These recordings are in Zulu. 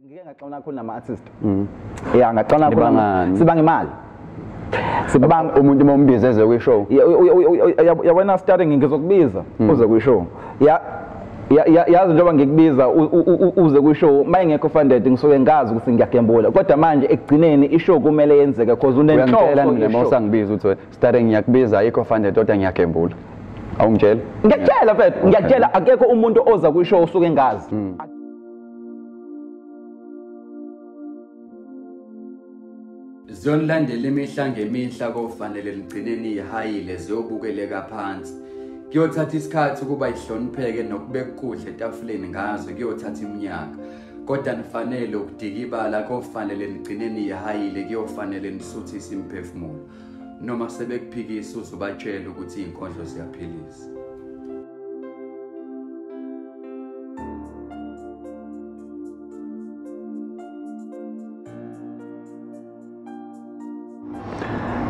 Ngike ngaxabana kakhulu nama-artist. Yeah, ngaxabana kakhulu. Sibanga imali. Sibanga umuntu uma umbiza eze kwi-show. Yabona starting ngizokubiza uze kwi-show. Yazi njengoba ngikubiza uze kwi-show, uma ingekho funded ngisuke ngazi ukuthi ngiyagembula. Kodwa manje ekugcineni i-show kumele yenzeke because unenhloso. Uyangitshela mina uma usangibiza uthi starting ngiyakubiza ayikho funded kodwa ngiyagembula. Awungitsheli? Ngiyakutshela mfethu, ngiyakutshela akekho umuntu oza kwi-show usuke ngazi. Ziyonilandela imihla ngemihla kofanele ligcine niyihayile ziyobukeleka phansi. Kuyothatha isikhathi ukuba ihlonipheke nokubeka ukudla etafuleni ngazo kuyothatha iminyaka. Kodwa nifanele ukudikibala kofanele ligcine niyihayile kuyofanele nisuthise imiphefumulo. Noma sebekuphikisa uzobatshela ukuthi izinkondlo ziyaphilisa.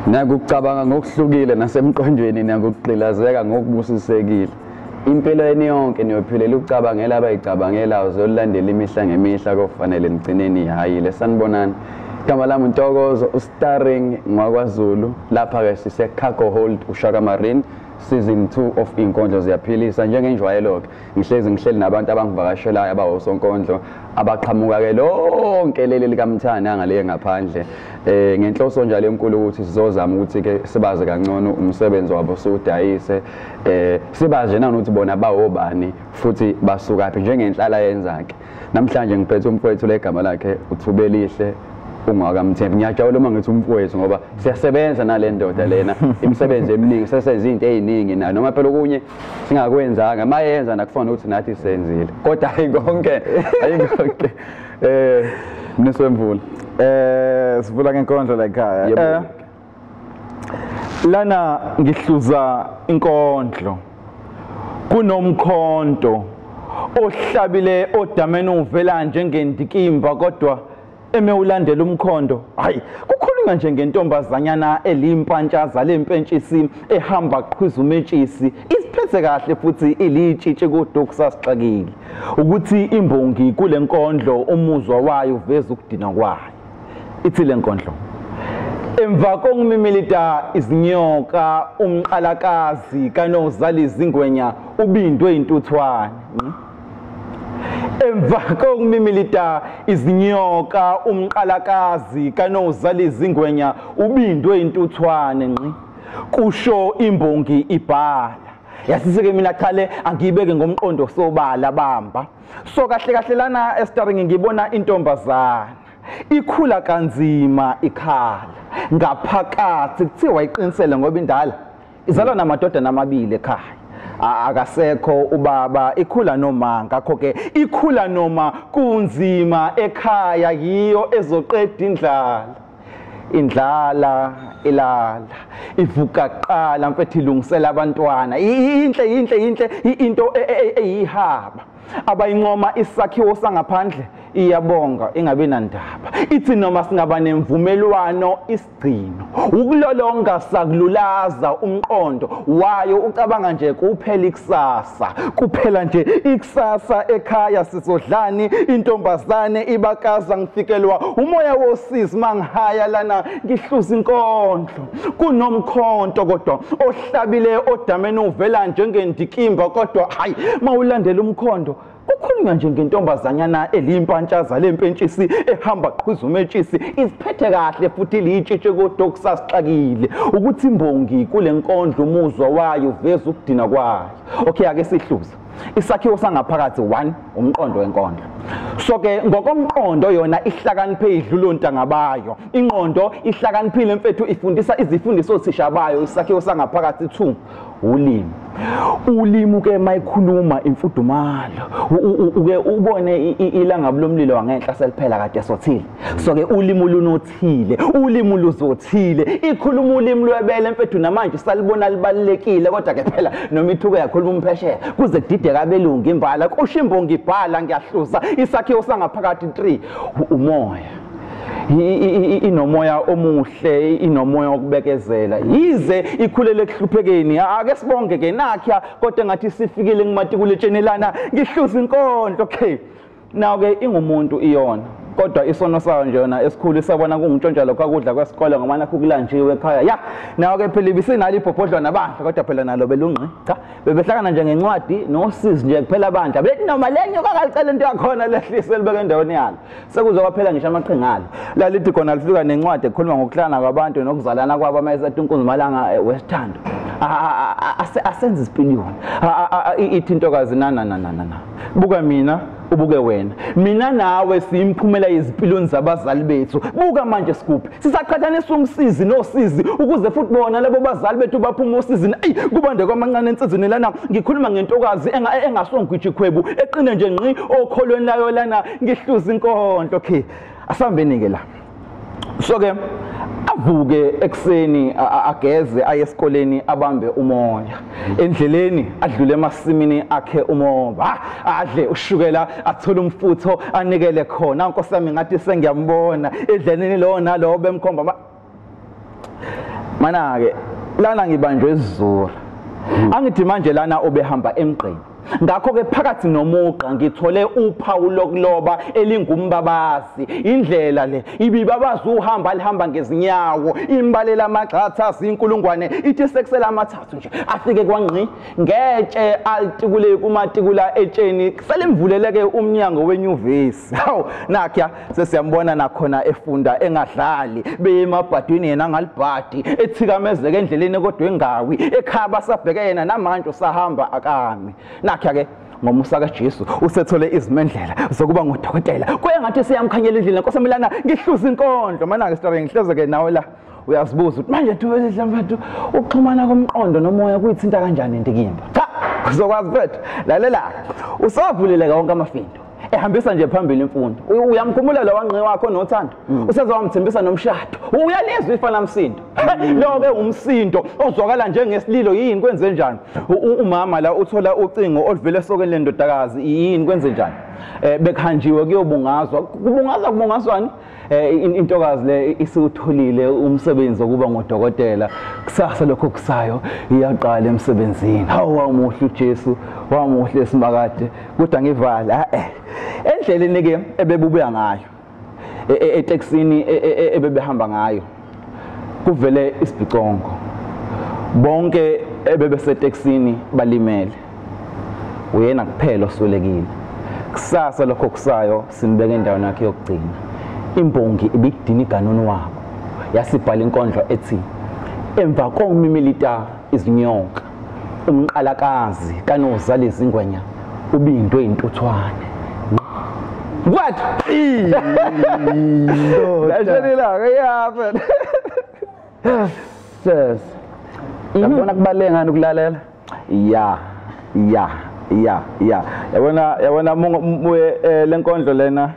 Nakucabanga ngokuhlukile nasemqondweni nakugqilazeka ngokubusisekile. Impilo yenu yonke niyophilela ukucabangela abayicabangelayo zolandela imihla ngemihla kofanele nigcine nihayile. Sanibonani. Igama lami uNtokozo uStarring ngwakwaZulu. Lapha ke sise Cargo Hold uShaka Marine season 2 of Inkondlo Ziyaphilisa. Njengenjwayelo ke ngihlezi ngihleli nabantu abangivakashelayo abawosonkondlo abaqhamuka ke lonke leli likaMthana ngale ngaphandle. Ngenhloso njalo enkulu ukuthi sizozama ukuthi ke sibaze kangcono umsebenzi wabo siwudayise, sibaze nanokuthi bona bawobani futhi basukaphi njengenhlala yenzake. Namhlanje ngiphethe umfowethu legama lakhe uThubelihle ungwaKaMthembu. Ngiyajabula uma ngithi umfowethu ngoba siyasebenza nale ndoda lena imisebenzi eminingi, sesenza izinto eziningi nayo noma phela okunye singakwenzanga mayenza nakufana ukuthi nathi senzile kodwa ayikonke ayikonke. Mniswemvula sivula ngenkondlo la ekhaya. Lana ngihluza inkondlo kunomkhonto ohlabile odameni uvela njengendikimba kodwa eme ulandela umkhondo. Hayi, kukhulunywa nje ngentombazanyana elimpantshaza lempentshisi ehamba qhwiza umetshisi, isiphethe kahle futhi ilitshitshe kodwa kusasixakile ukuthi imbongi kule nkondlo umuzwa wayo uveza ukudina kwayo. Ithi le nkondlo: emva kokumimilita izinyoka umqalakazi kanozala izingwenya ubindwe intuthwane. Emva kokumimilita izinyoka umqalakazi kanozala izingwenya ubindwe intuthwane nqi, kusho imbongi ibhala. Yasiseke mina qhale angiyibeke ngomqondo sobala bamba. So kahle kahle lana estaring ngibona intombazana ikhula kanzima ikhala ngaphakathi, kuthiwa iqinisele ngoba indala izalwa namadodana amabili ekhaya, akasekho ubaba, ikhula noma ngakho ke ikhula noma kunzima ekhaya, yiyo ezoqeda indlala. Indlala ilala ivuka qala mfethu ilungisela abantwana. Inhle inhle inhle into eyihaba abayincoma isakhiwo sangaphandle iyabonga ingabe nandaba. Ithi noma singaba nemvumelwano isigcino ukulolonga sakululaza umqondo wayo ucabanga nje kuphela ikusasa, kuphela nje ikusasa ekhaya sizodlani. Intombazane ibakaza ngifikelwa umoya wosizi mangihaya lana ngihluza inkondlo kunomkhonto kodwa ohlabile odameni uvela njengendikimba kodwa hayi mawulandela umkhondo kukhulunywa nje ngentombazanyana elimpantshaza lempentshisi ehamba qhwiza umetshisi, iziphethe kahle futhi ilitshitshe kodwa kusasixakile ukuthi imbongi kule nkondlo umuzwa wayo uveza ukudina kwayo. Okay, ake sihluze isakhiwo sangaphakathi. 1 umqondo wenkondlo. So ke ngokomqondo yona ihlakaniphe idlula ontanga bayo, ingqondo ihlakaniphile mfethu ifundisa izifundiso othisha bayo. Isakhiwo sangaphakathi. 2 ulimi. Ulimi ke mayikhuluma imfudumalo uke ubone ilangabi lomlilo wangenhla seliphela kade sothile. So ke ulimi lunothile, ulimi luzothile, ikhuluma ulimi lwebele mfethu namanje salibona libalekile kodwa ke phela noma ithuke yakhuluma umphesheya kuze kudideka abelungu imbala kusho imbongi ibhala ngiyahluza. Isakhiwo sangaphakathi. 3 umoya. Inomoya omuhle, inomoya wokubekezela, yize ikhulele ekuhluphekeni. Ake sibonge ke nakhiya kodwa ngathi sifikile ngimatikuletsheni lana ngihluza inkondlo. Okay, now ke ingumuntu iyona Kodwa isono sayo nje yona esikhulu isabona kungutshontsha lokho akudla kwesikole ngoba nakho kulanjiwe ekhaya. Ya, nawo ke phela ibisinalo ibhobhodlwana bandla, kodwa phela nalo belungqi. Cha, bebehlangana nje ngencwadi nosizi nje kuphela bandla. Bethi noma le nyoka kalicela into yakhona lehlise libeke endaweni yalo. Sekuze kwaphela ngisho amaqhinga alo. Lalithi khona lifika nencwadi ekhuluma ngokuhlangana kwabantu nokuzalana kwabo mayesethi unkunzimalanga wesithando. Asenze isipiliyoni. Ithi intokazi na na na na na. Buka mina, ubuke wena. Mina nawe siyimphumela yezimpilweni zabazali bethu. Buka manje sikuphi. Sisaqhathanisa umsizi nosizi ukuze futhi bona labo bazali bethu baphume osizini. Ayi kubande kwamancane ensizini lana ngikhuluma ngentokazi engasongwiji ikhwebu eqine nje ngqi okholweni layo lana ngihluza inkondlo. Okay, asihambeni ke la. So ke avuke ekuseni ageze aye esikoleni abambe umoya. Endleleni adlule emasimini akhe umoba, adle ushukela, athole umfutho anikele khona. Nkosi yami ngathi sengiyambona endleleni lo nalo bemkhomba. Mana ke lana ngibanjwe isizulu. Angithi manje lana obehamba emgqeni. Ngakho ke phakathi nomugqa ngithole uphawu lokuloba elingumbabazi. Indlela le ibibabaza uhamba lihamba ngezinyawo, imbalela amagxatha zinkulungwane, ithi sekusela amathathu nje afike kwangqi ngetshe altikule kumatikula etsheni selimvuleleke umnyango wenyuvesi. Hawu nakya sesiyambona nakhona efunda engadlali, beye emabhadwini yena angalibhadi, ethikamezeke endleleni kodwa engawi, ekhaba sabheke yena namanje usahamba akami. Nakya ke ngomusa kaJesu usethole izimendlela zokuba ngudokotela. Kuye ngathi siyamkhanyela indlela Nkosi yami ngihluza inkondlo. Mana ke story ngihleze ke nawe la uyazibuza ukuthi manje Thubelihle mfethu ukuxhumana komqondo nomoya kuyithinta kanjani indikimba. Cha, uzokwazi mfethu. Lalela, usavuleleka wonke amafindo ehambisa nje phambili imfundo. Uyamkhumula lo wanqe wakho nothando, usezowamthembisa nomshado. Uyalizwa ifana msindo lo ke umsindo ozwakala njengesililo. Yini kwenze njani? Umama la uthola ucingo oluvele esokeni lendodakazi. Yini kwenze njani? Bekuhanjiwe kuyobungazwa. Kubungazwa kubungazwani? Intokazi le isiwutholile umsebenzi wokuba ngudokotela. Kusasa lokho kusayo iyaqala emsebenzini. Hawu wamuhle uJesu, wamuhle simakade. Kodwa ngivala endleleni ke ebebubuya ngayo etekisini ebebehamba ngayo kuvele isibhicongo. Bonke ebebesetekisini balimele, uyena kuphela oswelekile. Kusasa lokho kusayo simbeke endaweni yakhe yokugcina. Imbongi ibidini iganunu wabo yasibhala inkondlo ethi emva komimilita izinyoka umqalakazi kanozala izingwenya ubindwe intuthwane. What? Yes. Yabona kubaleka ngani ukulalela? Ya, ya, ya, ya. Yabona yabona lenkondlo lena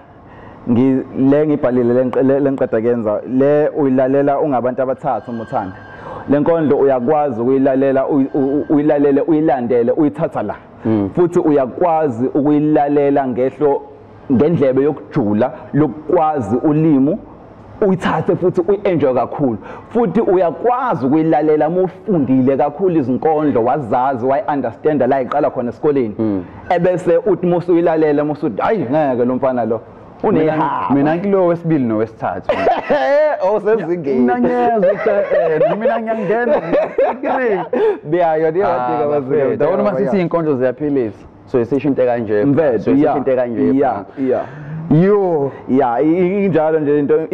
le ngibhalile lenqeda kuyenza le uyilalela ungabantu abathathu uma uthanda. Lenkondlo uyakwazi ukuyilalela uyilalele uyilandele uyithatha la. Futhi uyakwazi ukuyilalela ngehlo ngendlebe yokujula lokwazi ulimi uyithathe futhi uyenjoy kakhulu. Futhi uyakwazi ukuyilalela uma ufundile kakhulu izinkondlo wazazi wayi-understanda la iqala khona esikoleni. Ebese uthi musu uyilalela musu uthi hayi ngeke lo mfana lo unehaba. Mina ngilo wesibili nowesithathu. Osezingeni. Mina ngiyezwa ukuthi mina ngiyangena. Biyayo diyadika bazike. Yabona uma sithi izinkondlo ziyaphilisa. So isisho into kanje. So isisho into kanje. Yeah, yeah. Yo, yeah, injalo nje into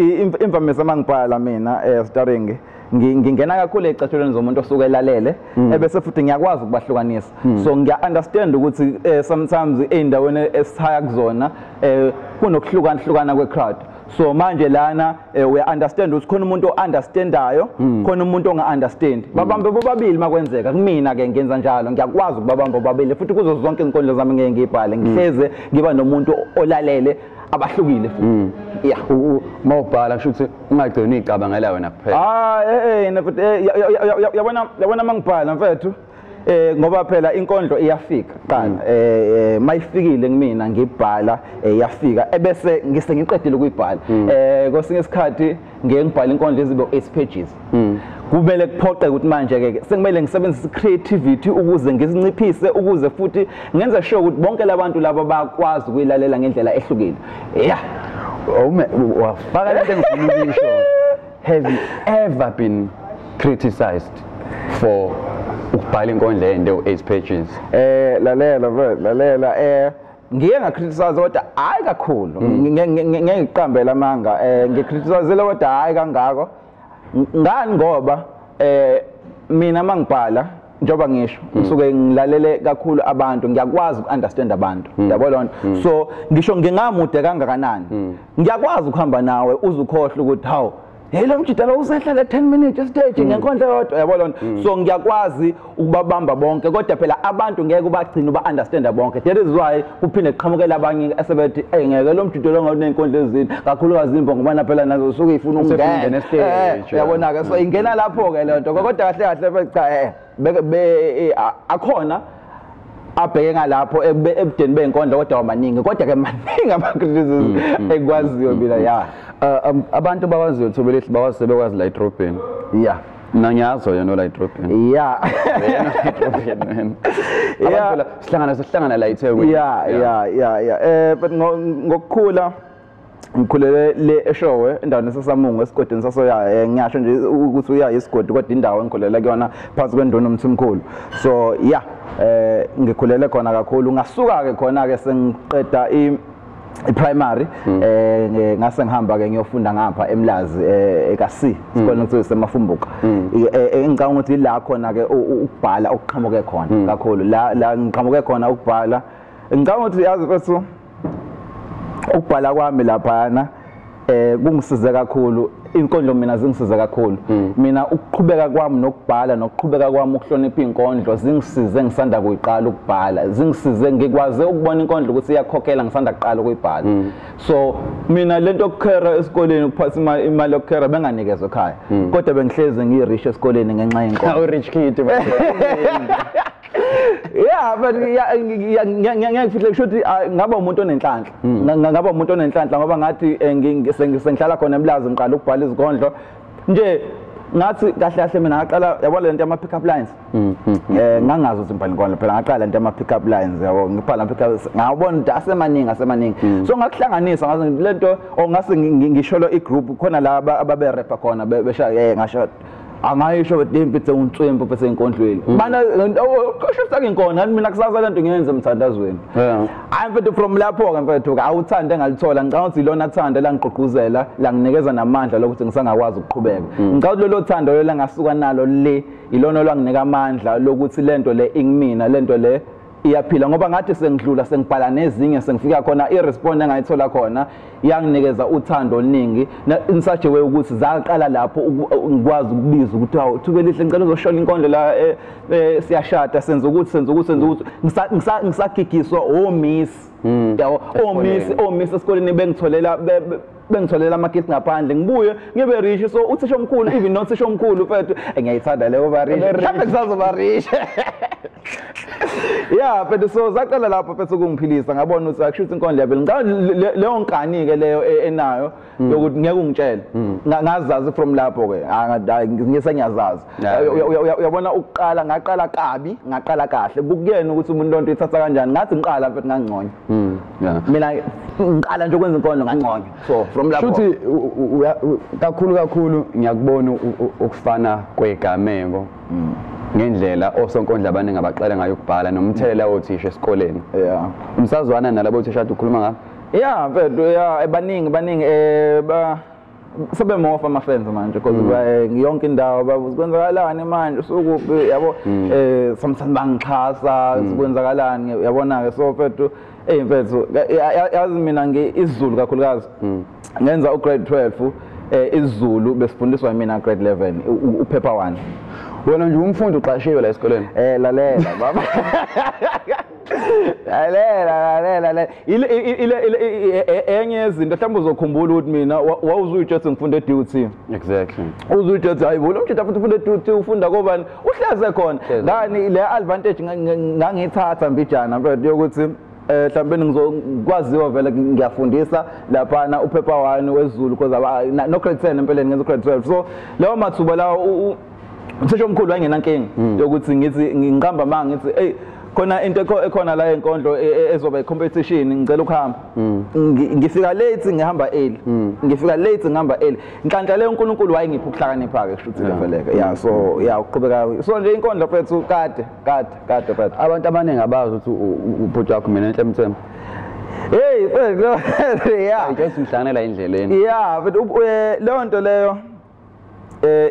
imvamisa mangibhala mina starring ngingena kakhulu ecathulweni zomuntu osuke elalele ebese futhi ngiyakwazi ukubahlukanisa. So ngiya understand ukuthi sometimes eindaweni esithaya kuzona kunokuhlukana hlukana kwe crowd. So manje lana we understand ukuthi khona umuntu o-understandayo, khona umuntu onga-understand. Babambe bobabili makwenzeka. Kumina ke ngenza njalo, ngiyakwazi ukubabamba bobabili futhi kuzo zonke izinkondlo zami ngeke ngiyibhale. Ngihleze ngiba nomuntu olalele abahlukile futhi. Yeah. Mawubhala kusho ukuthi ungagcini uyicabangela wena kuphela. Ah futhi yabona yabona mangibhala mfethu. Ngoba phela inkondlo iyafika kuqala. Mayifikile kumina ngibhala iyafika ebese ngise ngiqedile ukuyibhala. Kwesinye isikhathi ngeke ngibhale inkondlo ezibe 8 pages. Kumele kuphoqe ukuthi manje ke sekumele ngisebenzise creativity ukuze ngizinciphise ukuze futhi ngenze sure ukuthi bonke labantu laba bakwazi ukuyilalela ngendlela ehlukile. Yeah. Wafaka lento engifuna ukuyisho. Have you ever been criticized for ukubhala inkondlo ende u-8 pages? Lalela bro, lalela. Ngiye ngacriticize kodwa hayi kakhulu. Ngeke ngiqambele amanga. Ngicriticize kodwa hayi kangako. Ngani ngoba mina mangibhala njoba ngisho ngisuke ngilalele kakhulu abantu, ngiyakwazi ukunderstand abantu, yabo lona. So ngisho ngingamude kangakanani, ngiyakwazi ukuhamba nawe uzukhohle ukuthi hawu hey lo mjida lo usehlala 10 minutes stage ngenkondlo yodwa, yabo lona. So ngiyakwazi ukubabamba bonke, kodwa phela abantu ngeke ubagcine uba understand bonke. That is why kuphinde kuqhamukela abanye esebethi hey ngeke lo mjida lo ngonenkondlo ezini kakhulukazi imbongo ngoba phela nazo usuke ifuna ukungena stage, yabona ke. So ingena lapho ke le nto, kodwa kahle kahle cha akhona abheke ngalapho ebudeni benkondlo kodwa maningi, kodwa ke maningi ama criticism ekwaziyo mina. Ya, abantu bawaziyo Thubelihle bawazi sebekwazi la edrobheni. Yeah, mina ngiyazi yena la edrobheni. Yeah, yena edrobheni. Abantu sihlangana la eThekwini. Yeah. But ngokukhula ngikhulele le eShowe, endaweni esasamungu esigodini sasoya. Ngiyasho nje ukuthi uya isigodi kodwa indawo engikhulela kuyona phansi kwenduna uMthimkhulu. So yeah, ngikhulele khona kakhulu. Ngasuka ke khona ke sengiqeda i-primary, ngase ngihamba ke ngiyofunda ngapha eMlazi eka-C, isikole ekuthiwa iseMafumbuka. Engicabanga ukuthi ila khona ke ukubhala okuqhamuke khona kakhulu, la ngiqhamuke khona ukubhala. Ngicabanga ukuthi yazi mfethu ukubhala kwami laphana kungisize kakhulu. Inkondlo mina zingisize kakhulu. Mina ukuqhubeka kwami nokubhala nokuqhubeka kwami ukuhlonipha inkondlo zingisize ngisanda kuyiqala ukubhala, zingisize ngikwaze ukubona inkondlo ukuthi iyakhokhela ngisanda kuqala ukuyibhala. So mina lento yokukhera esikoleni, ukuphatha imali yokukhera benganikezwe ekhaya, kodwa bengihlezi ngiyirich esikoleni ngenxa yenkondlo. U-rich kid. Yeah, but ngiyakufihle kusho ukuthi ngaba umuntu onenhlanhla. Ngaba umuntu onenhlanhla ngoba ngathi sengihlala khona eMlazi ngiqala ukubhala izinkondlo nje. Ngathi kahle kahle mina ngaqala, yabo lento yama pick up lines. Ngangazi ukuthi ngibhala inkondlo phela, ngaqala lento yama pick up lines, yabo ngibhala pick up, ngabona ukuthi asemaningi. So ngakuhlanganisa ngaze lento ongase ngisholo igroup khona la ababe rapper khona besha ngasho angayisho ukuthi impithe unswempu bese inkondlweni bana kusho ukuthi inkondlo mina kusasa lento ngiyenze emthandazweni. Hayi mfethu, from lapho ke mfethu awuthande engalithola. Ngicabanga ukuthi ilona thando langiqoquzela langinikeza namandla lokuthi ngisangakwazi ukuqhubeka. Ngicabanga ukuthi lolo thando lelo ngasuka nalo le ilona lwanginika amandla lokuthi lento le ingimina, lento le iyaphila, ngoba ngathi sengidlula sengibhala nezinye sengifika khona i-response engayithola khona yanginikeza uthando oluningi in such a way ukuthi zaqala lapho ngikwazi ukubiza ukuthi hawu Thubelihle ngicela uzoshola inkondlo la, siyashada senza ukuthi senza ukuthi senza ukuthi ngisagigiswa omiss, yabo omiss esikoleni bengitholela amagifts ngaphandle, ngibuye ngibe rich. So uthisha omkhulu, even nothisha omkhulu mfethu, ngiyayithanda leyo ba rich, mhlawumbe ngisazoba rich. Yeah, mfethu, so zaqala lapho mfethu kungiphilisa, ngabona ukuthi akusho ukuthi inkondlo yaphila. Ngicabanga leyo nkani ke leyo enayo yokuthi ngeke ungitshele, ngazazi from lapho ke ngise ngiyazazi. Uyabona ukuqala ngaqala kabi ngaqala kahle, kukuyena ukuthi umuntu lonto ithatha kanjani. Ngathi ngiqala mfethu ngangconya, mina ngiqala nje ukwenza inkondlo ngangconya. So from lapho shuthi kakhulu kakhulu ngiyakubona ukufana kwegameko ngendlela osonkondlo abaningi abaqala ngayo ukubhala nomthelela wothisha esikoleni. Yeah, umsazwana nalabo othisha ade ukhuluma ngabo. Yeah mfethu, yeah baningi sebemofa ama-fans manje because yonke indawo babuza kwenzakalani manje usukuphi, yabo sometimes bangixhasa kwenzakalani, yabona ke. So mfethu mfethu yazi mina isiZulu kakhulukazi ngenza ugrade 12 isiZulu besifundiswa mina grade 11 upaper 1. Wena nje umfundi uqashiwe la esikoleni. Lalela baba. Lalela. Ile enye yezinto mhlawumbe uzokhumbula ukuthi mina wawuzuyitshethe ngifunda e-DUT. Exactly. Uzuyitshethe hayi bo lo mjida futhi ufunda e-DUT, ufunda kobani uhleze khona. Ngani le advantage ngangithatha mbijana mfethu yokuthi mhlawumbe ngizokwaziwa vele ngiyafundisa laphana upaper 1 wesiZulu because no grade 10 empeleni ngenza grade 12. So lawo mathuba lawo uthisha omkhulu wayengenankinga yokuthi ngithi ngiqamba manga ngithi hey Khona into ekhona la enkondlo ezoba i-competition, ngicela ukuhamba. Ngifika late ngihamba early. Ngifika late ngihamba early. Nhlanhla leyo uNkulunkulu wayengipha ukuhlakanipha ke kusho ukuthi leveleke. Yeah, so yeah uqhubeka. So nje inkondlo mfethu kade kade kade mfethu. Abantu abaningi abazi ukuthi ubhuti wakho Minenhle Mthembu. Hey mfethu, yeah. Nje simhlanganela endleleni. Yeah, but leyo nto leyo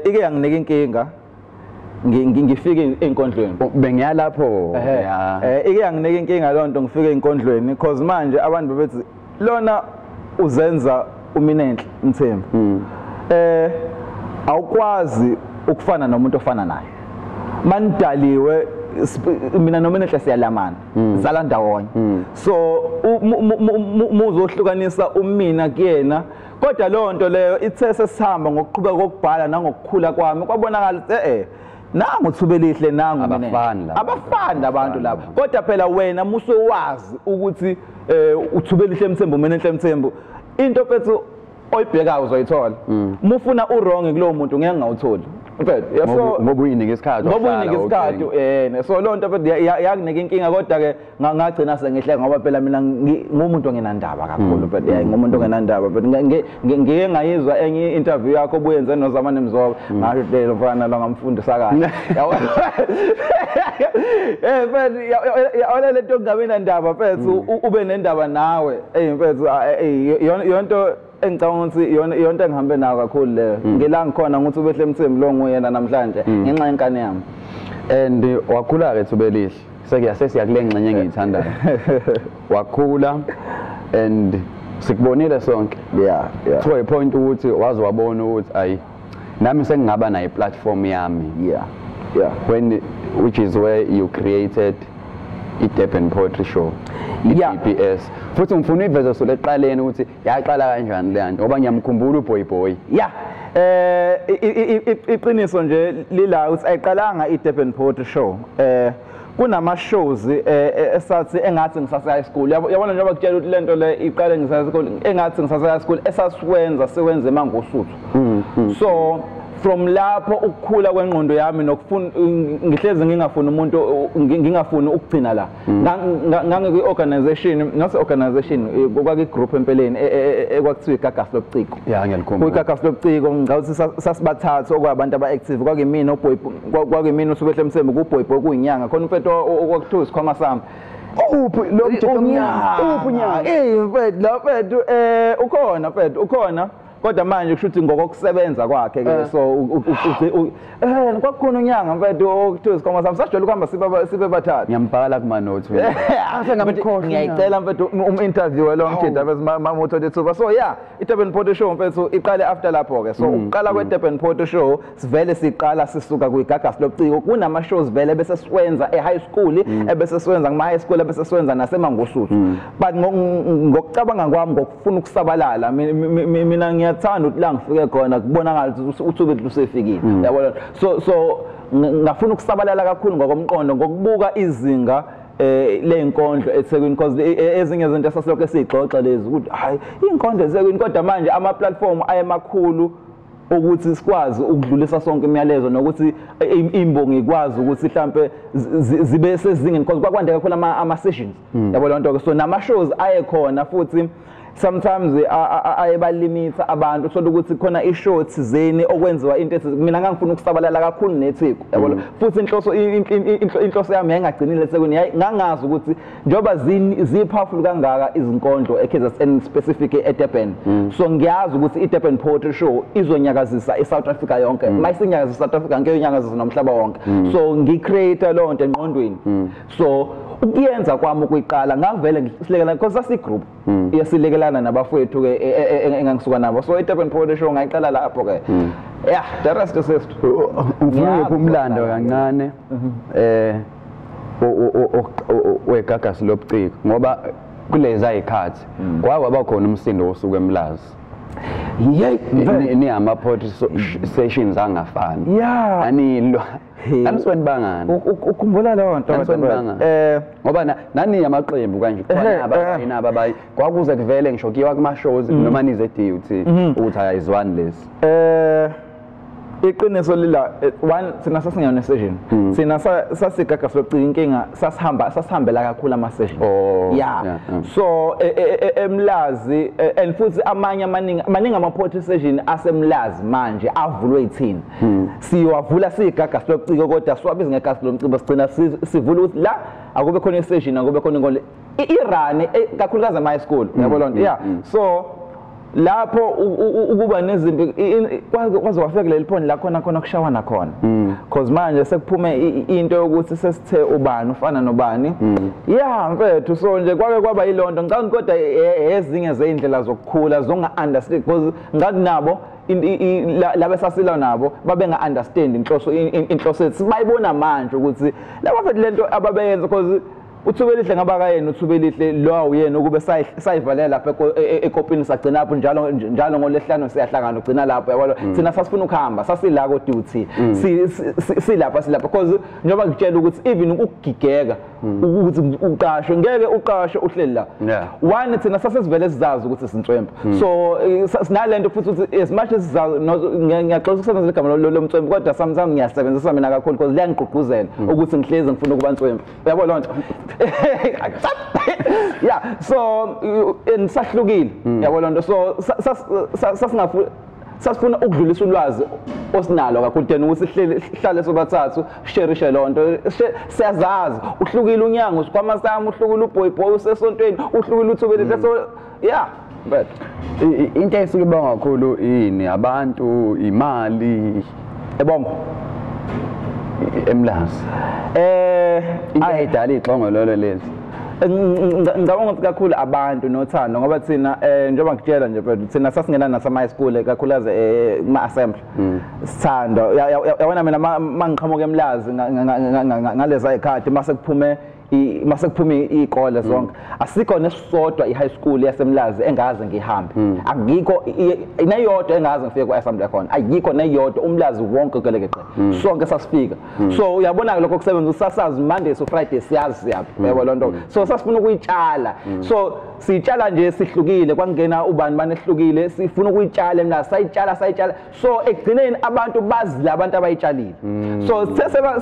ike yanginika inkinga. Ngifike enkondlweni. Bengiyalapho. Yeah. Ike yanginika inkinga leyo nto ngifike enkondlweni because manje abantu bebethi lona uzenza uMinenhle Mthembu. Awukwazi ukufana nomuntu ofana naye. Manidaliwe mina noMinenhle siyalamana, zala ndawonye. So muzohlukanisa umina kuyena, kodwa leyo nto leyo ithe sesihamba ngokuqhubeka kokubhala nangokukhula kwami kwabonakala ukuthi nangu Thubelihle nangu Minenhle. Abafani abantu laba. Kodwa phela wena musowazi ukuthi uThubelihle Mthembu Minenhle Mthembu, into mfethu oyibhekayo uzoyithola. Mufuna uwrong kulowo muntu ngeke ngawutholi. Mfethu, so ngoba uyinike isikhathi. Ngoba uyinike isikhathi so leyo nto mfethu yakunike inkinga, kodwa ke ngagcina sengihle ngoba phela mina ngumuntu ongenandaba kakhulu mfethu. Ngumuntu ongenandaba mfethu. Ngike ngayizwa enye interview yakho obuyenze noZamane Mzobe, ngasho lelo mfana lo ngamfundisa kahle. Mfethu yabona le nto kungabi nandaba mfethu, ube nendaba nawe. Mfethu yonto engicabanga ukuthi iyonto engihambe nayo kakhulu leyo. Ngila ngikhona ukuthi uBehle Mthembu lo nguyena namhlanje ngenxa yenkani yami. And wakhula ke Thubelihle. Sekuya kule ngxenye engiyithandayo. Wakhula and sikubonile sonke. Yeah, yeah. To a point ukuthi waze wabona ukuthi ayi nami sengingaba nayo platform yami. Yeah. Yeah. When which is where you created i-Durban Poetry Show. I-DPS. Futhi ngifuna iveze sole eqaleni ukuthi yaqala kanjani le nto ngoba ngiyamkhumbula uBoy Boy. Yeah. Iqiniso nje lila ukuthi ayiqalanga i-Durban Poetry Show. Kunama shows esathi engathi ngisase high school. Yabona njengoba kutshela ukuthi lento le iqale ngisase school, engathi ngisase high school esasiwenza sewenze eMangosuthu. So from lapho ukukhula kwengqondo yami nokufuna ngihlezi ngingafuni umuntu ngingafuni ukugcina la. Ngangikwi organization, not organization, kwakwi group empeleni ekwakuthiwa iGagasi Lobuciko. Yeah, ngiyakhumbula. KwiGagasi Lobuciko ngicabanga sasibathathu okwabantu aba active, kwakuyimina uBoy, kwakuyimina uThubelihle Mthembu, kuBoy Boy kuyinyanga khona umfethu okwakuthiwa isikhwama sami. Uphi lo mthetho omnyama? Uphi unyanga? Mfethu lo mfethu ukhona mfethu ukhona. Kodwa manje kusho ukuthi ngokokusebenza kwakhe ke so kwakukhona unyanga mfethu okuthiwa isikhwama sami sasijwayele ukuhamba sibe bathathu. Ngiyambhala kuma notes mina. Ngamkhohlwa. Ngiyayicela mfethu interview lo mthetho bese mamutho ithuba. So yeah, iDurban Poetry Show mfethu iqale after lapho ke. So ukuqala kweDurban Poetry Show sivele siqala sisuka kwiGagasi Lobuciko. Kunama shows vele bese siwenza e-high school, ebese siwenza kuma high school, ebese siwenza naseMangosuthu. But ngokucabanga kwami ngokufuna ukusabalala mina ngiyathanda ukuthi la ngifike khona kubonakala ukuthi uThubelihle usefikile. Yabona? So ngafuna ukusabalala kakhulu ngokomqondo ngokubuka izinga leyinkondlo eThekwini, because ezinye izinto esasilokho esixoxa lezi ukuthi hayi inkondlo eThekwini, kodwa manje ama platform ayemakhulu ukuthi sikwazi ukudlulisa sonke imiyalezo nokuthi imbongi ikwazi ukuthi mhlambe zibe sezingeni, because kwakwande kakhulu ama sessions. Yabo lonto ke. So nama shows ayekhona futhi sometimes ayebalimita abantu, uthola ukuthi khona ishow thizeni okwenziwa into ethi mina ngangifuna ukusabalala kakhulu neTheku. Yabona? Futhi inhloso yami yayingagcinile eThekwini, ngangazi ukuthi njengoba zi-powerful kangaka izinkondlo eKZN specific eDurban, so ngiyazi ukuthi iDurban Poetry Show izonyakazisa iSouth Africa yonke. Mayisinyakazisa iSouth Africa ngeke inyakazise nomhlaba wonke. So ngicreate leyo nto engqondweni. So ukuyenza kwami ukuyiqala ngavele ngisilekelana because sasi group iyasilekelana nabafowethu ke engangisuka nabo. So iDurban Poetry Show ngayiqala lapho ke. Yeah, the rest is history. Ufuna umlando kancane weGagasi Lobuciko ngoba kuleza izikhathi kwaba khona umsindo osuka eMlazi. Yey, ni ama poetry sessions angafani. Yeah. Anilwa. Anisweni bangani. Ukhumbula leyo nto. Ngoba nani amaqembu kanje kukhona abayi nababayi kwakuze kuvele ngisho kuyiwa kuma shows noma nize DUT ukuthi ayizwani lesi. Iqiniso lila one, thina sasingeyona session. Thina sasigaga sokucika inkinga, sasihambela kakhulu ama sessions. Yeah. So eMlazi and futhi amanye amaningi ama poetry session aseMlazi manje avulwe yithina. Siwavula sigaga sokucika kodwa siwabiza ngegasi lomcimbi, sigcina sivula ukuthi la akube khona session, akube khona inkondlo irani kakhulukazi ama high school, yabo lonto. Yeah. So lapho ukuba nezimpi kwaze kwafika leli point la khona kushawana khona, because manje sekuphume into yokuthi sesithe ubani ufana nobani. Yeah mfethu, so nje kwake kwaba yilonto ngicabanga, kodwa ezinye zeindlela zokukhula zonga understand, because ngathi nabo laba sasila nabo babenga understand inhloso yethu, bayibona manje ukuthi laba mfethu lento ababeyenza, because uThubelihle ngaba kayena uThubelihle lo uyena ukube sayivalela lapha ekopini, sagcina lapho njalo ngolesihlanu siyahlangana ugcina lapho, yabona. Thina sasifuna ukuhamba, sasila ko duty, silapha because njengoba ngitshela ukuthi even ukugigeka ukuthi uqashwe, ngeke uqashwe uhleli la. One, thina sasesivele sizazi ukuthi sintswempu, so sinalento futhi ukuthi as much as sizazi, ngiyaxoxa ukusebenzisa igama lomtswempu, kodwa sometimes ngiyasebenzisa mina kakhulu because liyangigqugquzela ukuthi ngihlezi ngifuna ukuba ntswempu, uyabona lonto. Yeah, so sahlukile, yabo lonto. So sasifuna ukudlulisa ulwazi osinalo kakhulu tena ukuthi sihlale sobathathu share lonto, siyazazi uhlukile unyango sikhwama sami, uhlukile uboy boy usesontweni, uhlukile uThubelihle. So yeah, but into esuke ibonga kakhulu yini? Abantu, imali, ebongo eMlazi. Ayidala ixongololo lezi. Ngicabanga ukuthi kakhulu abantu nothando, ngoba thina njengoba ngikutshela nje mfethu, thina sasingena nasama high school kakhulukazi kuma assembly sithando. Yabona mina mangiqhamuka eMlazi ngaleza ikhadi mase kuphume izikole zonke, asikho nesisodwa i-high school yaseMlazi engaze ngihambe, akikho neyodwa engaze ngifike ku-assembly khona, ayikho neyodwa, uMlazi wonke gelekeqe sonke sasifika. So uyabona lokho kusebenza, usasazi Monday to Friday siyazi siyaphi, yabo lonto. So sasifuna ukuyitshala, so siyitshala nje sihlukile, kwangena ubani banehlukile, sifuna ukuyitshala eMlazi, sayitshala. So ekugcineni abantu bazi labantu abayitshalile, so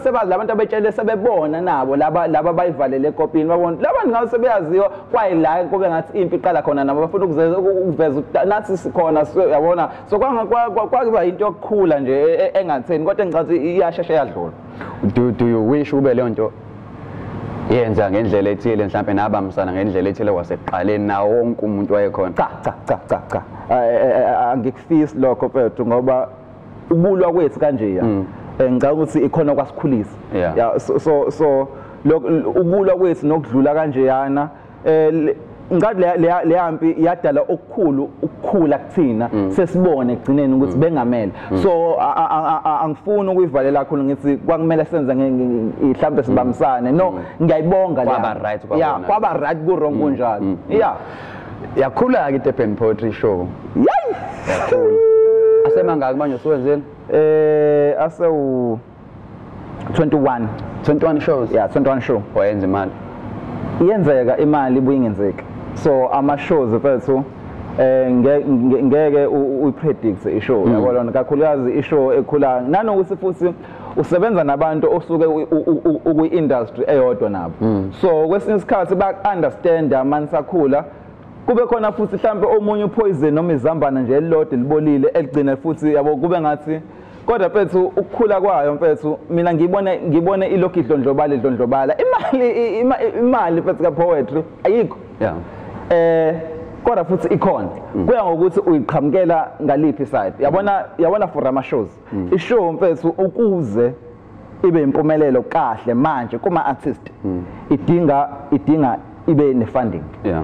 sebazi labantu abayitshalile, sebebona nabo laba bayivalele ekopini, babona labantu ngabe sebeyaziwa kwayila kube ngathi impi iqala khona, nabo bafuna ukuveza nathi sikhona, yabona. So kwakuba into yokukhula nje engatheni, kodwa engicathi iyashesha yadlula. Do you wish ube leyo nto yenza ngendlela ethile, mhlambe nabambisana ngendlela ethile kwasekuqaleni nawo wonke umuntu wayekhona? Cha, angikufisi lokho mfethu, ngoba ukulwa kwethu kanje ya ngicabanga ukuthi ikhona kwasikhulisa. Yeah, so ukulwa kwethu nokudlula kanjeyana, ngathi le mpi yadala okukhulu ukukhula kuthina, sesibone ekugcineni ukuthi bengamele. So angifuni ukuyivalela kakhulu ngithi kwakumele senze mhlambe sibambisane, no, ngiyayibonga le kwaba right, kwaba right, ku wrong kunjalo. Yeah, yakhula ke iDurban Poetry Show. Yayi, asemangaki manje usuwenzeni? Asewu 21 shows. Yeah, 21 show. Wayenza imali? Iyenzeka imali, ibuye ingenzeki. So ama shows mfethu ngeke uyipredict ishow, yabona, kakhulukazi ishow ekhula, nanokuthi futhi usebenza nabantu osuke ukwi industry eyodwa nabo. So kwesinye isikhathi baku understand manisakhula, kube khona futhi mhlambe omunye upoison noma izambana nje elilodwa libolile eligcina futhi, yabo, kube ngathi. Kodwa mfethu ukukhula kwayo mfethu, mina ngibone ilokhu idlondlobala imali mfethu ka poetry ayikho. Yeah. Kodwa futhi ikhona, kuya ngokuthi uyiqhamukela ngaliphi side. Yabona for ama shows, ishow mfethu ukuze ibe impumelelo kahle manje kuma artist idinga ibe ne funding. Yeah.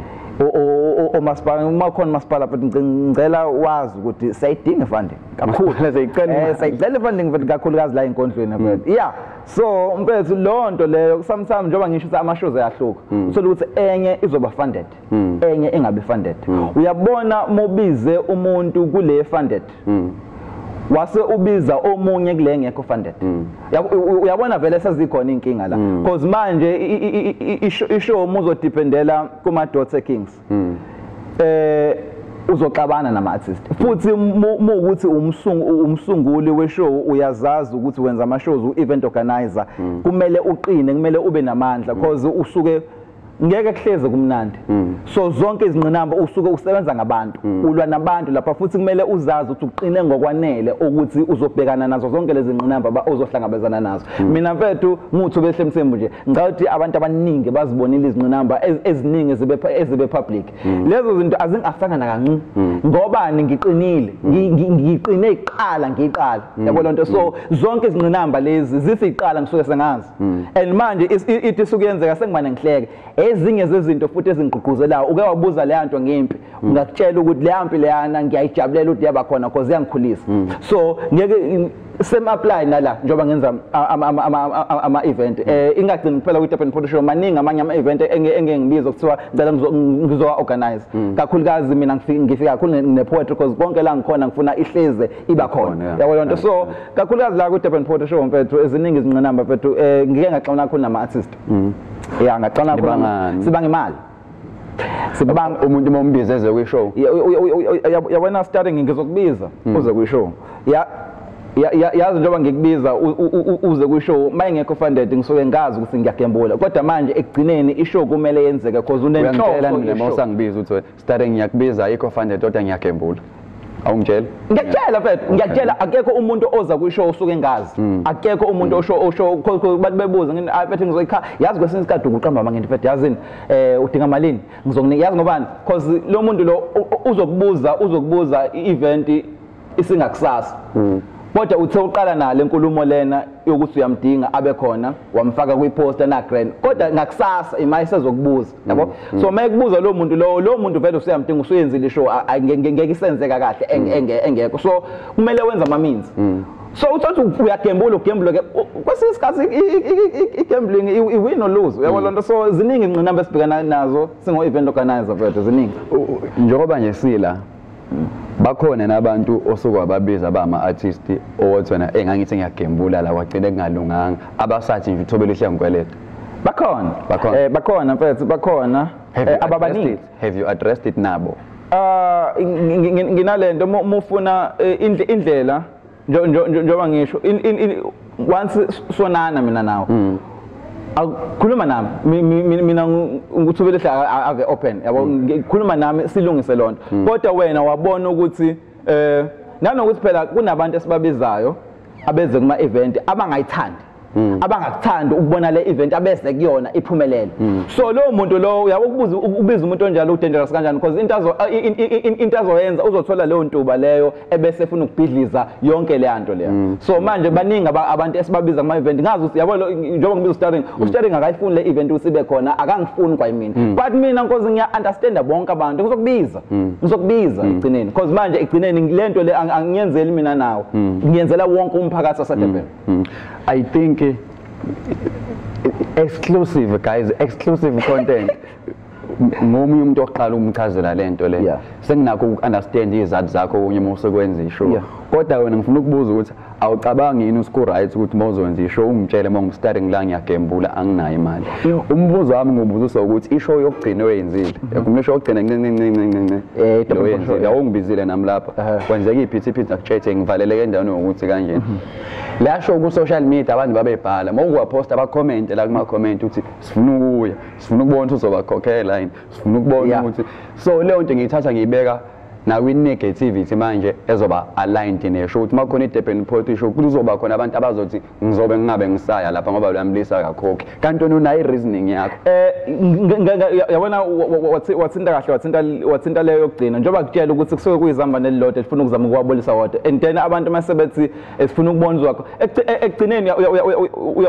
Omasipala, uma khona umasipala futhi ngicela wazi ukuthi siyayidinga funding kakhulu, siyayicela funding futhi kakhulukazi la enkondlweni mfethu. Yeah, so mfethu lonto leyo sometimes njengoba ngisho ukuthi ama shows ayahluka, uthola ukuthi enye izoba funded, enye ingabe funded. Uyabona mobize umuntu kule funded, wase ubiza omunye kule ngekho funded. Uyabona vele sezikhona inkinga la, because manje ishow uzodependela kuma daughter kings. Uzoxabana nama-artist futhi muwukuthi umsunguli we-show, uyazazi ukuthi wenza ama-shows, u-event organizer, kumele uqine, kumele ube namandla, cause usuke ngeke kuhleze kumnandi. So zonke izingqinamba, usuke usebenza ngabantu, ulwa nabantu lapha, futhi kumele uzazi ukuthi uqine ngokwanele ukuthi uzobhekana nazo zonke lezi ngqinamba ozohlangabezana nazo. Mina mfethu nguThubelihle Mthembu nje, ngicabanga ukuthi abantu abaningi bazibonile izingqinamba eziningi ezibe public. Lezo zinto azingi-affectanga nakancu, ngobani? Ngiqinile, ngiqine iqala, ngiyiqala, yabo lonto. So zonke izingqinamba lezi zithi iqala, ngisuke sengazi, and manje ithi isukuyenzeka sengimane ngihleke. Ezinye zezinto futhi ezingigqugquzelayo, uke wabuza leya nto ngempi, ngakutshela ukuthi leya mpi leyana ngiyayijabulela ukuthi yaba khona, cause iyangikhulisa. So ngeke same apply nala njengoba ngenza ama-event, ingagcini kuphela kwi-Durban Poetry Show. Maningi amanye ama-event engeke ngibizwe, kuthiwa ngicela ngizowa-organize. Kakhulukazi mina ngifika kakhulu ne-poetry, because konke la ngikhona ngifuna ihleze iba khona, yabo lonto. So kakhulukazi la kwi-Durban Poetry Show mfethu, eziningi izingqinamba mfethu. Ngike ngaxabana kakhulu nama-artist, ya, ngaxabana kakhulu. Nibangani? Sibanga imali, sibanga Umuntu uma umbize eze kwi-show? Yabona, starting ngizokubiza uze kwi-show, ya yazi njengoba ngikubiza uze kwi-show, uma ingekho funded ngisuke ngazi ukuthi ngiyagembula, kodwa manje ekugcineni i-show kumele yenzeke cause Uyangitshela unenhloso mina uma ye-show. usangibiza ukuthi starting ngiyakubiza, ayikho funded kodwa ngiyagembula, awungitsheli? Ngiyakutshela mfethu, ngiyakutshela, akekho umuntu oza kwi-show osuke engazi. Akekho umuntu osho bantu bebuza ngithi hayi mfethu ngizoyikha, yazi kwesinye isikhathi ukuqamba amanga, ngithi mfethu yazini, udinga malini, ngizokunika, yazi ngobani, cause lo muntu lo uzokubuza i-event isingakusasa, kodwa uthe uqala nale nkulumo lena yokuthi uyamdinga abe khona, wamfaka kwi-poster na grand, kodwa ngakusasa imali isezokubuza, yabo. So uma ekubuza lo muntu lowo, lo muntu vele usuyamdinga, usuyenzile ishow, ngeke isenzeka kahle engekho. So kumele wenze ama-means. So uthatha uyagembula, ugembule ke kwesinye isikhathi i-gambling i-win or lose, uyabo loo nto. So ziningi ingqinamba esibhekana nazo singo-event organizer mfethu, ziningi. Njengoba nje sila bakhona nabantu osuke wababiza bama-artist owothi wena engangithi ngiyagembula la, kwagcine kungalunganga, abasathi nje uThobelihle ngikweleta? Bakhona. Bakhona. Bakhona mfethu, bakhona. Have you addressed Ababaningi. it? Have you addressed it nabo? Ah, nginalento mufuna indlela njengoba ngisho once sonana mina nawe, akukhuluma nami, mina nguThubelihle, ave open, yabo, ngikhuluma nami silungise lonto. Kodwa wena wabona ukuthi nanokuthi phela kunabantu esibabizayo abeze kuma event abangayithandi, abangakuthandi ukubona le event abeze kuyona iphumelele. So lowo muntu lowo, uyabo, ukubuza ukubiza umuntu onjalo u-dangerous kanjani, because into azoyenza, uzothola leyo ntuba leyo ebese efuna ukubhidliza yonke leya nto leyo. So manje baningi abantu esibabiza kuma event, ngazi ukuthi yabo njengoba ngibiza uStarring, uStarring akayifuni le event ukuthi ibe khona, akangifuni kwayimina, but mina nkosi ngiya understand bonke abantu, ngizokubiza, ngizokubiza ekugcineni, because manje ekugcineni le nto le angiyenzeli mina nawe, ngiyenzela wonke umphakathi waseDurban. I think exclusive guys, exclusive content. Ngomunye umuntu oqala umchazela lento le. Senginakho uku-understand izathu zakho okunye uma usekwenza ishow. Kodwa wena ngifuna ukubuza ukuthi awucabangi yini usiku right ukuthi uma uzowenza ishow ungitshele uma ngi-starting la ngiyagembula, anginayo imali. Umbuzo wami ngubuzisa ukuthi ishow yokugcina oyenzile. Yakhumbula ishow yokugcina ncinci ncinci ncinci. Double Lo oyenzile. Control. Awungibizile nami lapha. Kwenzeka iphithiphithi nakutshetshe ngivaleleke endaweni yokuthi kanjena. La show ku social media abantu babebhala, uma ukuwaposta ba-comment la kuma comment ukuthi sifuna ukuya, sifuna ukubona ukuthi uzobakhokhela yini, sifuna ukubona ukuthi. So leyo nto ngiyithatha ngiyibeka nakwi-negativity manje ezoba aligned neshow, ukuthi uma kukhona i-Durban Poetry Show kuzoba khona abantu abazothi ngizobe ngingabe ngisaya lapha ngoba uyamlisa kakhokhi, kanti wena unayo i-reasoning yakho. Yabona, wathinta kahle, wathinta leyo yokugcina, njengoba kutshela ukuthi kusuke kuyizamba nelilodwa lifuna ukuzama ukuwabolisa wodwa, and then abantu mase bethi sifuna ukubona uzwakho ekugcineni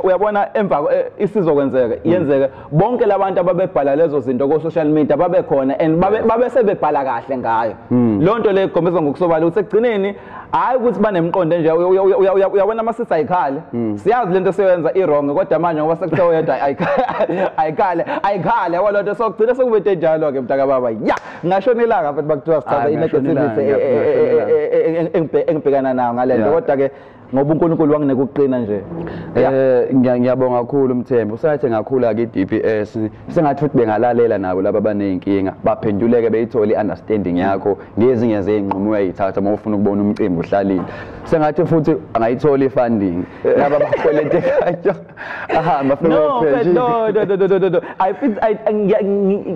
uyabona emva isizokwenzeka iyenzeke, bonke labantu ababebhala lezo zinto ko social media babe khona and babe sebebhala kahle ngayo. Loo nto leyo ikhombisa ngokusobala ukuthi ekugcineni Hayi ukuthi banemqondo nje, uyabona masithi ayikhale, siyazi lento seyenza i-wrong, kodwa manje ngoba sekuthiwa uyedwa ayikhale ayikhale, yabo lonto. So kugcina sekube njalo ke mntaka baba. Ya, ngashona ilanga futhi bakuthiwa sithatha i-negativity engibhekana nayo ngalento, kodwa ke ngoba uNkulunkulu wanginika ukuqina nje. Ngiyabonga kakhulu Mthembu, usathi ngakhula ke DPS, sengathi futhi bengalalela nabo laba abaneyinkinga, baphenduleke beyithole i-understanding yakho ngezinye zezinqumo uyayithatha uma ufuna ukubona umcimbi uhlalile. Sengathi futhi angayithola i-funding laba abakwelete kanjalo, ahamba afike. No no no no no, I think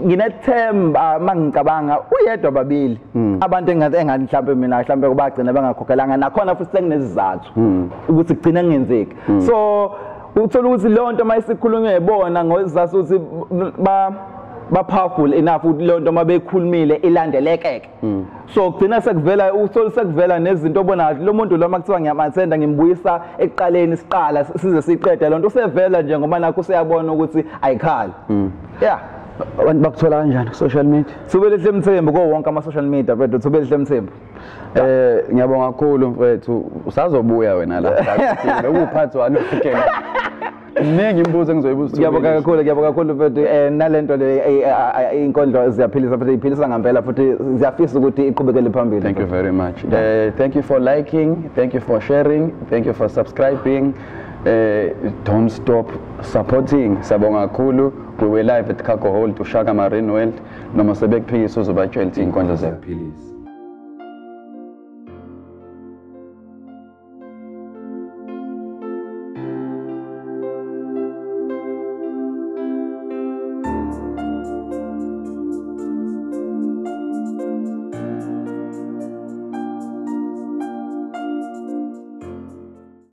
nginethemba mangicabanga uyedwa babili abantu engathi mhlambe mina mhlambe kubagcina bengakhokhelanga, nakhona futhi senginesizathu ukuthi kugcina kungenzeki. So uthola ukuthi leyo nto mayisikhulunywe yibona ngozathu ukuthi ba powerful enough ukuthi leyo nto mabekhulumile ilandelekeke. So kugcina sekuvela, uthola sekuvela nezinto obona lo muntu lo makuthiwa ngiyamathenda ngimbuyisa ekuqaleni, siqala size siqede lonto usevela nje ngoba nakho useyabona ukuthi ayikhali. Yeah. Abantu bakuthola kanjani ku social media? Thubelihle Mthembu ko wonke ama social media mfethu, Thubelihle Mthembu. Ngiyabonga kakhulu mfethu, usazobuya wena la. Ukuphathi wani ufike. Ningi imibuzo engizoyibuza. Ngiyabonga kakhulu, ngiyabonga kakhulu mfethu. Nalento le inkondlo ziyaphilisa futhi, iphilisa ngempela futhi, ziyafisa ukuthi iqhubekele phambili. Thank you very much. Thank you for liking, thank you for sharing, thank you for subscribing. Don't stop supporting. Sabonga kakhulu. We were live at Cargo Hold, uShaka Marine World. Noma sebekuphikisa uzobatshela ukuthi inkondlo ziyaphilisa.